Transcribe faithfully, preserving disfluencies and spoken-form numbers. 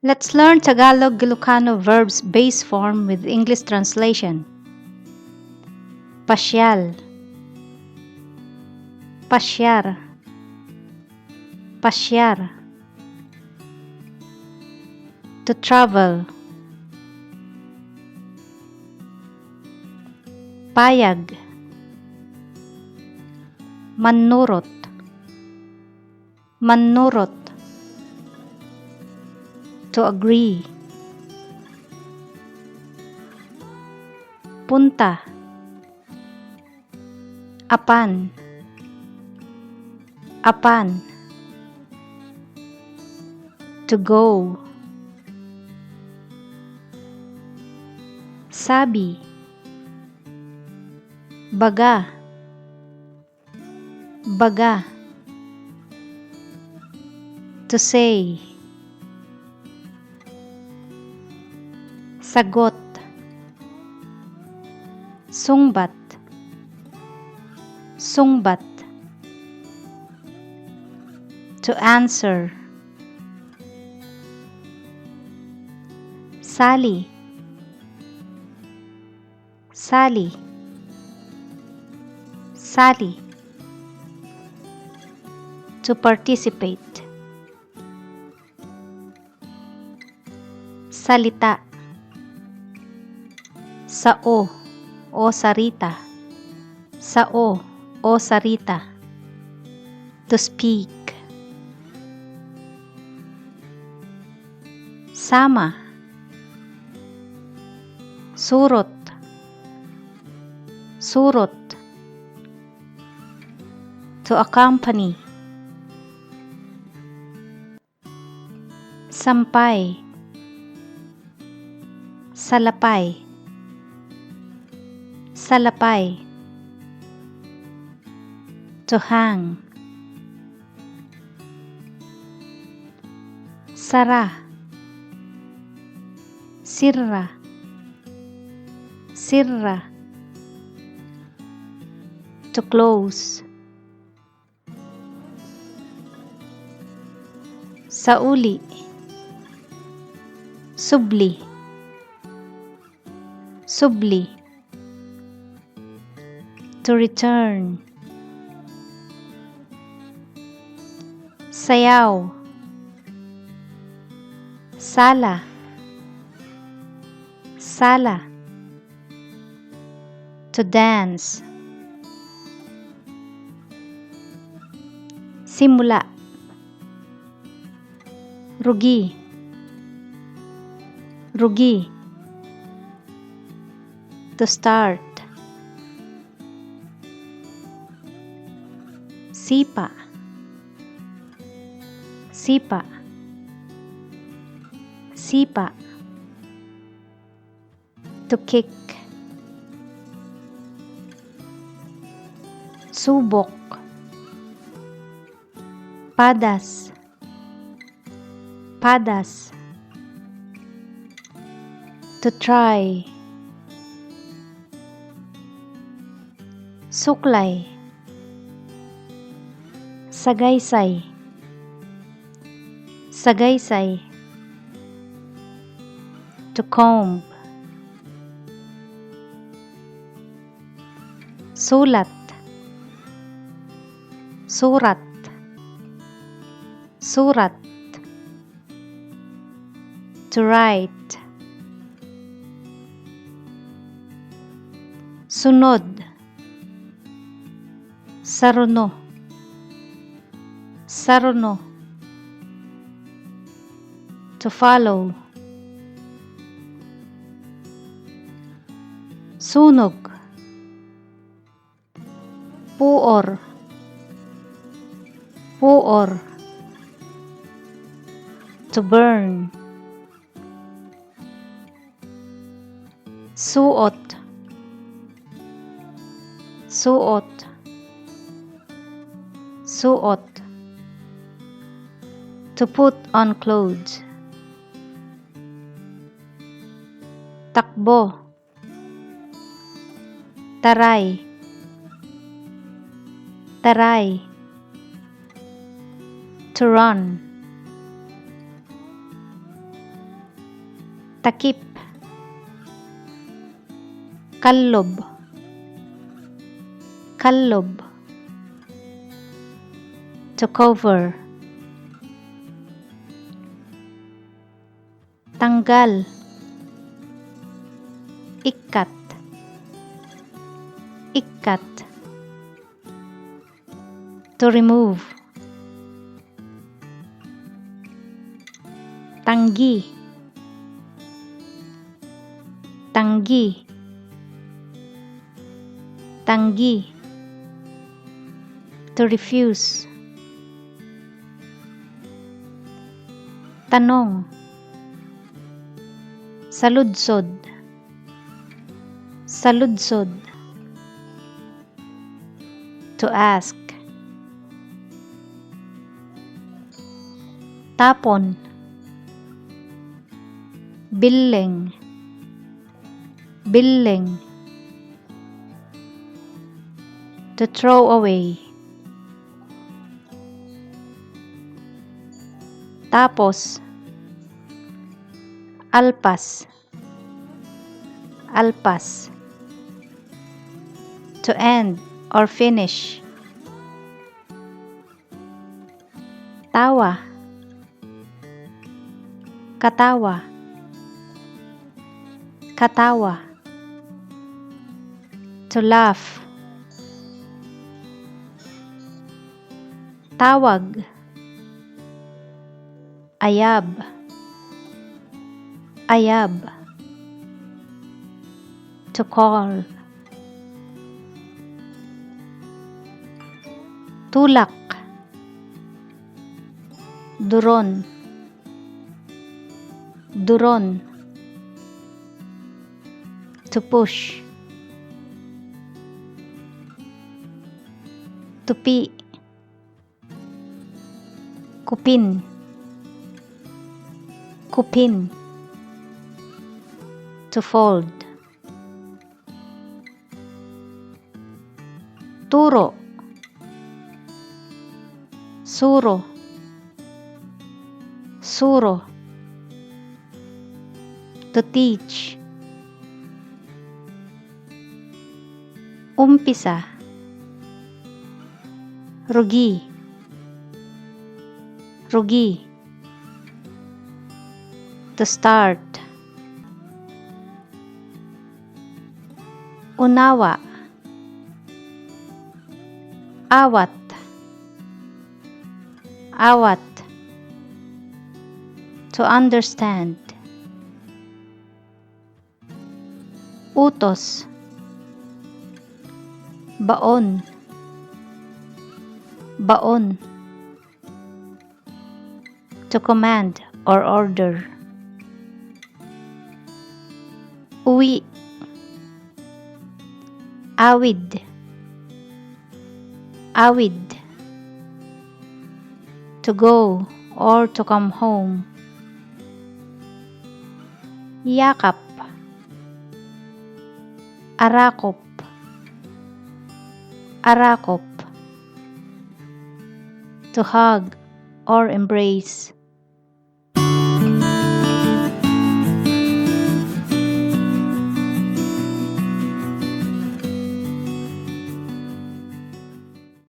Let's learn Tagalog Ilocano verbs base form with English translation. Pasyal. Pasyar. Pasyar. To travel. Payag. Mannurot. Mannurot. To agree. Punta. Apan. Apan. To go. Sabi. Baga. Baga. To say. Sagot. Sungbat. Sungbat. To answer. Sali. Sali. Sali. To participate. Salita. Sao o sarita. Sao o sarita. To speak. Sama. Surot. Surot. To accompany. Sampay. Salapay. Salapay. To hang. Sara. Sirra. Sirra. To close. Sauli. Subli. Subli. To return. Sayaw. Sala. Sala. To dance. Simula. Rugi. Rugi. To start. Sipa. Sipa. Sipa. To kick. Subok. Padas. Padas. To try. Suklay. Sagaysay. Sagaysay. To comb. Sulat. Surat. Surat. To write. Sunod. Saruno. Saruno. To follow. Sunog. Puor. Puor. To burn. Suot. Suot. Suot. To put on clothes. Takbo. Taray. Taray. To run. Takip. Kallob. Kallob. To cover. Tanggal. Ikkat. Ikkat. To remove. Tanggi. Tanggi. Tanggi. To refuse. Tanong. Saludsod. Saludsod. To ask. Tapon. Billeng. Billeng. To throw away. Tapos. Alpas. Alpas. To end or finish. Tawa. Katawa. Katawa. To laugh. Tawag. Ayab. Ayab. To call. Tulak. Duron. Duron. To push. Tupi. Kupin. Kupin. To fold. Turo. Suro. Suro. To teach. Umpisa. Rugi. Rugi. To start. Unawa. Awat. Awat. To understand. Utos. Baon. Baon. To command or order. Uwi. Awid. Awid. To go or to come home. Yakap. Arakop. Arakop. To hug or embrace.